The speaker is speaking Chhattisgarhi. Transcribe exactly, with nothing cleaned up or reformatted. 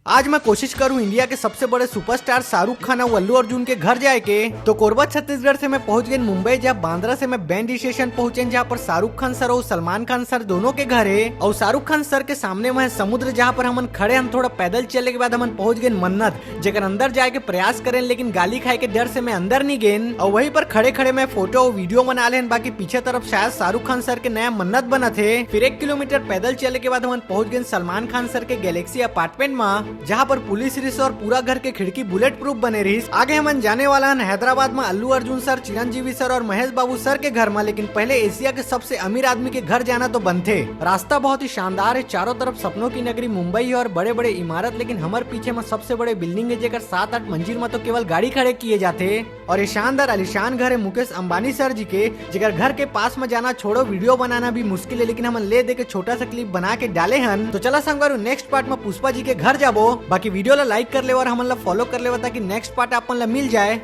आज मैं कोशिश करूं इंडिया के सबसे बड़े सुपरस्टार शाहरुख खान और अल्लू अर्जुन के घर जाए के। तो कोरबा छत्तीसगढ़ से मैं पहुंच गए मुंबई, जहां बांद्रा से मैं बैंड स्टेशन पहुंचे, जहां पर शाहरुख खान सर और सलमान खान सर दोनों के घर है। और शाहरुख खान सर के सामने वह समुद्र, जहां पर हमन खड़े हन। थोड़ा पैदल चले के बाद हमन पहुंच गए मन्नत, जेकर अंदर जाए के प्रयास करें, लेकिन गाली खाए के डर से मैं अंदर नहीं गेन। और वहीं पर खड़े खड़े मैं फोटो और वीडियो बना लेन। बाकी पीछे तरफ शायद शाहरुख खान सर के नया मन्नत बनत है। फिर एक किलोमीटर पैदल चले के बाद हमन पहुंच गए सलमान खान सर के गैलेक्सी अपार्टमेंट में, जहां पर पुलिस रिस और पूरा घर के खिड़की बुलेट प्रूफ बने रहिस। आगे हमन जाने वाला हन हैदराबाद में अल्लू अर्जुन सर, चिरंजीवी सर और महेश बाबू सर के घर में, लेकिन पहले एशिया के सबसे अमीर आदमी के घर जाना तो बनथे। रास्ता बहुत ही शानदार है, चारों तरफ सपनों की नगरी मुंबई है और बड़े बड़े इमारत, लेकिन हमर पीछे में सबसे बड़े बिल्डिंग है, जेकर सात आठ मंजिल में तो केवल गाड़ी खड़े किए जाते। और ये शानदार आलीशान घर है मुकेश अंबानी सर जी के, जेकर घर के पास में जाना छोड़ो, वीडियो बनाना भी मुश्किल है, लेकिन हमन ले दे के छोटा सा क्लिप बना के डाले हन। तो चला संगवारी, नेक्स्ट पार्ट में पुष्पा जी के घर जाबो। बाकी वीडियो ला लाइक कर लेवा और हमन ला फॉलो कर लेवा, ताकि नेक्स्ट पार्ट आप मन ला मिल जाए।